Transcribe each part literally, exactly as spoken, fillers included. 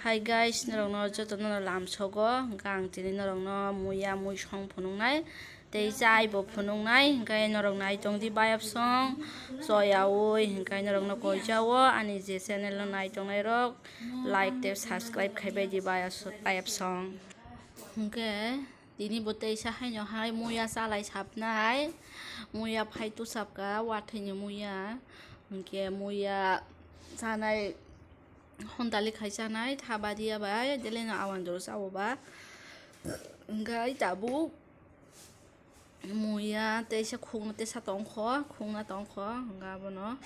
Hi guys, norokno jotono lamsogo, hwnkhe ang tini norokno muya mui song phunuknai tei chai bo phunuknai, hwnkhe norok naitongdi bayapsong, choyaui, hwnkhe norokno koijao ani je channel o naitongnai rok like tei subscribe khaibaidi bayas-, bayapsong. Hwnkhe tini bo teisa haino hai muya chalai sabnai, muya phai tusapka, wathaini muya, hwnkhe muya chanai. Hontali khai chanai thabadia bai, deleno awandru chao ba. Hwnkhe tabuk muya teisa khukna tesa tongkho, khukna tongkho, hwnkhe abono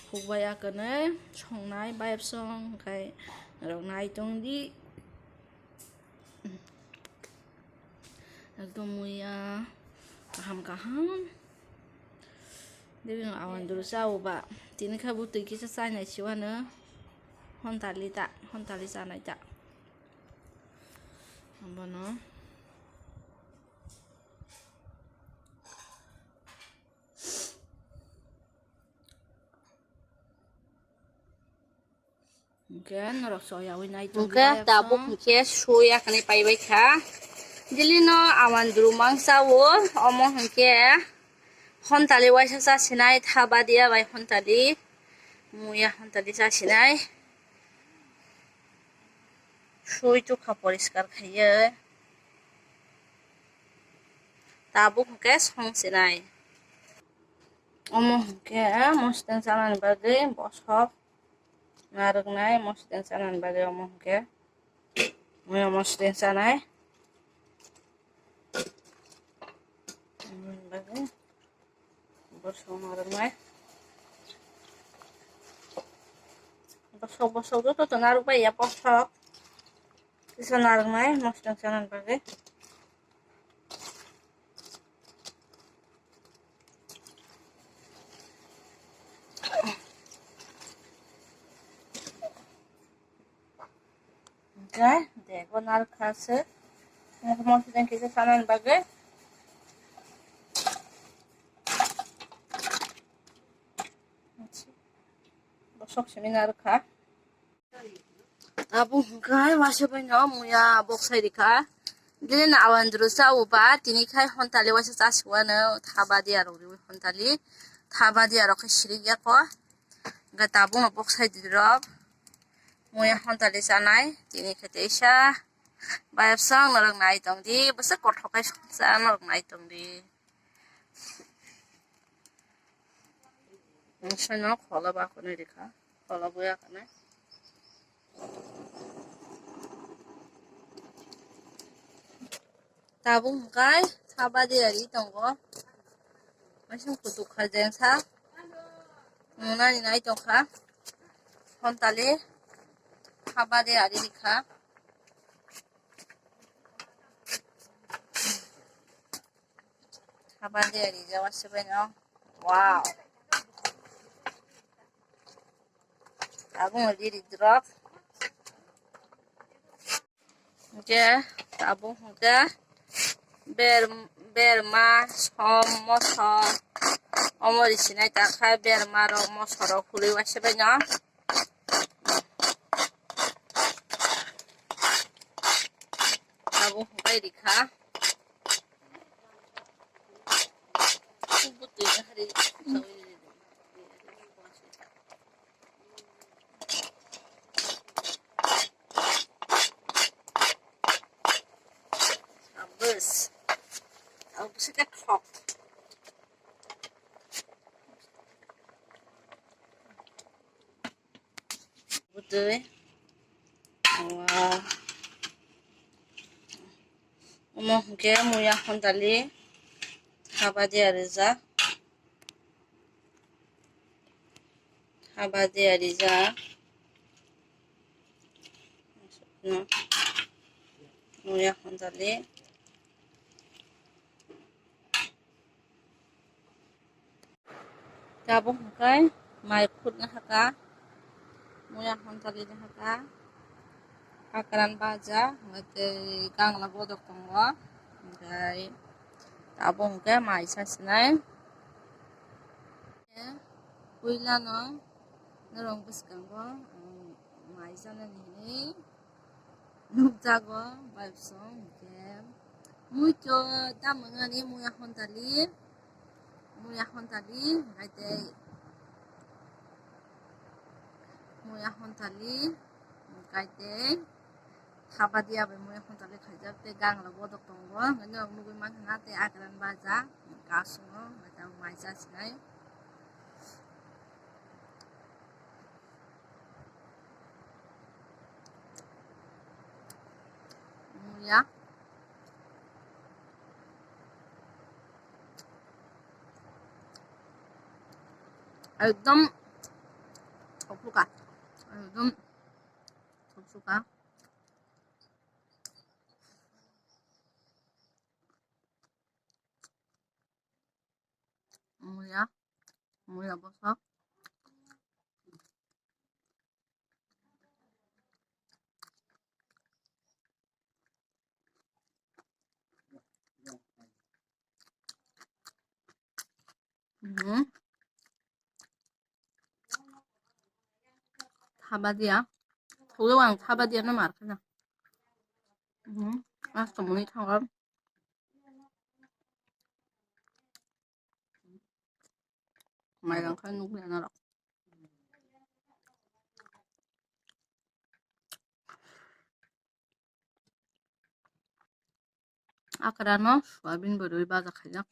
khukbai akwne songnai bayapsong, hwnkhe norok naitongdi. Ekdom muya kaham kaham. Debi no awandru chao ba. Tini khe bo twi kisa chainai siwano. Hontali ta, hontali chanai ta. Abono. Hwnkhe norok choyaui naitok. Hwnkhe tabuk hwnkhe sui akhani paibai kha. Delino awandru mangsa o, omo hwnkhe hontali waisa chasinai thabadia bai hontali. Muya hontali chasinai. Sui tukha poriskar khaiye. Tabuk hwnkhe songsinai. Omo hwnkhe mosodeng chanani bagwi bosok narwknai, mosodeng chanani bagwi omo hwnkhe. Omo mosodeng chanai. Omo bagwi bosok narwknai. Bosok, bosok joto to narwkbai ya bosok. Kisa narwknai mosodeng chanani bagwi. Hwnkhe de bo narwkha se. Mosodeng kisa chanani bagwi. Bosok simi narwkha. Tabuk hwnkhe waisa bai no muya boksai rikha. Delino awandru chao ba tini khai hontali waisa chasiwano thabadia rok riwi hontali. Thabadia rok khe sirikya kho. Hwnkhe tabukno boksai di rok. Muya hontali chanai tini khe teisa. Bayapsong norok naitongdi bwswk kothok khe songcha norok naitongdi. Soino khola ba khwnwi rikha, khola buya khwnwi. Tabuk hwnkhe thabadia ri tongo. Waisa kutuk kha jengsa. Nunani nai tongkha. Hontali thabadia ri rikha. Thabadia rijak waisa bai no. Wow. Tabuk riri drop. Hwnkhe tabuk hwnkhe ber, berma, som, moso, omo risinai ta kha berma rok, moso rok hului waisa bai no. Tabuk hwnkhe rikha. Bwswk, bwswk khe thok. Bwtwi. Wow. Omo hwnkhe muya hontali thabadia rijak. Thabadia rijak. Muya hontali. Tabuk hwnkhe mai khutna hakha, muya hontali na hakha, hakran baja, hwnkhe tei gangla bodok tongo, hwnkhe tabuk hwnkhe mai sasinai. Puilano norok bwskango, um, mai chanani hinwi. Nukjago bai song hwnkhe muicho tamo wngani muya hontali, muya hontali hwnkhe tei muya hontali hwnkhe tei Thabadia bai muya hontali khaijak tei gang rok bodok tongo, hwnkhe norok nugwi mankha na tei akran baja kasungo hwnkhe mai chasinai. Muya. Ekdom thopsuka. Ekdom thopsuka. Muya, muya bosok. Mhm. Thabadia. Tholo ang thabadia no mar khana. Mhm. Asto muni thango. Mailang khe nukliya norok. Akrano soyabin bwrwi baja khaijak.